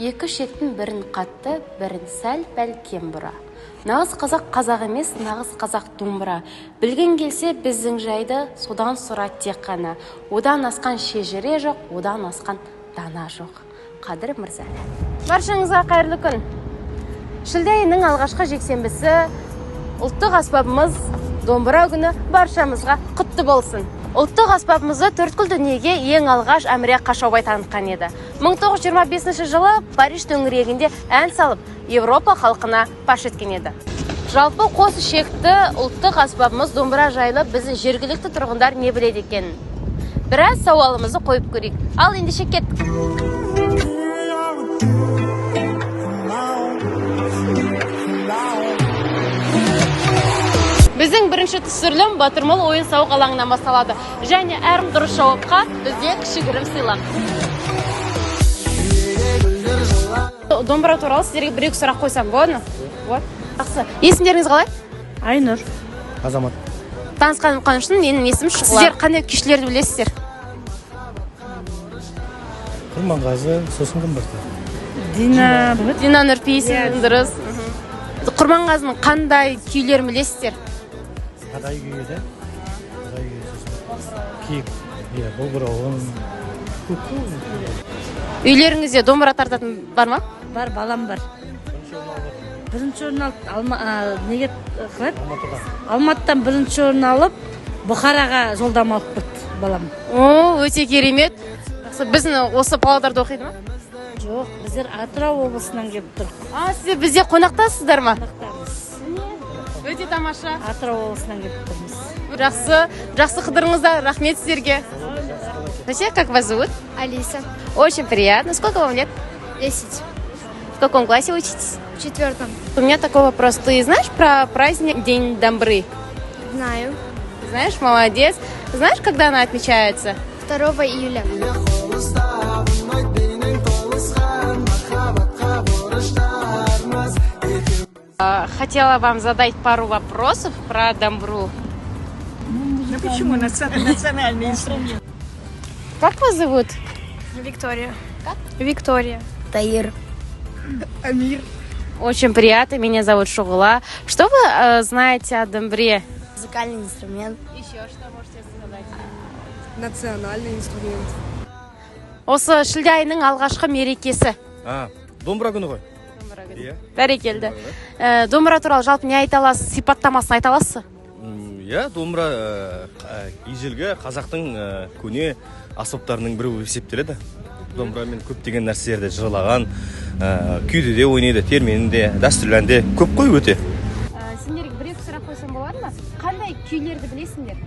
Екі шектің бірін қатты, бірін сәл-пәл кем бұра. Нағыз қазақ қазақ емес, нағыз қазақ домбыра. Білгің келсе біздің жайды, содан сұра тек қана. Одан асқан шежіре жоқ, одан асқан дана жоқ. Қадыр Мырзалы. Баршаңызға қайырлы күн. Шілде айының алғашқы жексенбісі, ұлттық аспабымыз домбыра күні баршамызға құтты болсын. Ұлттық аспабымызды төрткүл дүниеге ең алғаш Әміре Қашаубай танытқан еді. 1925 жылы Париж төңірегінде ән салып, Европа халқына паш еткен еді. Жалпы қос ішекті ұлттық аспабымыз домбыра жайлы біздің жергілікті тұрғындар не біледі екен? Біраз сауалымызды қойып көрейік. Ал ендеше кеттік. Біздің бірінші түсірілім Батырмол ойын сауық алаңынан басталады. Және әр дұрыс жауапқа бізде кішігірім сыйлық. Домбыра туралы сіздерге бір-екі сұрақ қойсам болады ма? Вот. Жақсы. Есімдеріңіз қалай? Айнұр. Азамат. Танысқаным қуаныштымын. Менің есімім Шұғыла. Сіздер қандай күйшілерді білесіздер? Құрманғазы, сосын кім бар? Дина. Дина Нұрпейісова, дұрыс. Құрманғазының қандай күйлерін білесіздер? Адай күйі де. Адай күйі, сосын киік, иә, болбырауын. Көп қой. Үйлеріңізде домбыра тартатын бар ма? Бар, балам бар. Бірінші орын алып, алма, неге қалай? Алматыда. Алматыдан бірінші орын алып, Бұхараға жолдама алып кетті балам. О, өте керемет. Жақсы, біздің осы Павлодарда оқиды ма? Жоқ, біздер Атырау облысынан келіп тұрмыз. А, сіздер бізде қонақтасыздар ма? Қонақтамыз. Өте тамаша. Атырау облысынан келіп тұрмыз. Жақсы, жақсы қыдырыңыздар, рахмет сіздерге. Вообще, как вас зовут? Алиса. Очень приятно. Сколько вам лет? 10. В каком классе учитесь? В четвертом. У меня такой вопрос. Ты знаешь про праздник День Домбры? Знаю. Знаешь, молодец. Знаешь, когда она отмечается? 2 июля. Хотела вам задать пару вопросов про домбру. Ну почему национальный инструмент? Как вас зовут? Виктория. Как? Виктория. Таир. Амир. Очень приятно, меня зовут Шугула. Что вы знаете о домбре? Музыкальный инструмент. Еще что можете сказать? Национальный инструмент. Осы шілде айының алғашқы мерекесі. А, домбыра күні ғой. Иә. Бәрекелді. Домбыра туралы жалпы не айта аласыз? Сипаттамасын айта аласыз? Иә, домбыра ежелгі қазақтың көне аспаптарының бірі болып есептеледі. Домбырамен көптеген нәрселерді жырлаған, күйді де ойнайды, термені де, дәстүрлі ән де көп қой өте. Сендерге бір-екі сұрақ қойсам болады ма? Қандай күйлерді білесіңдер?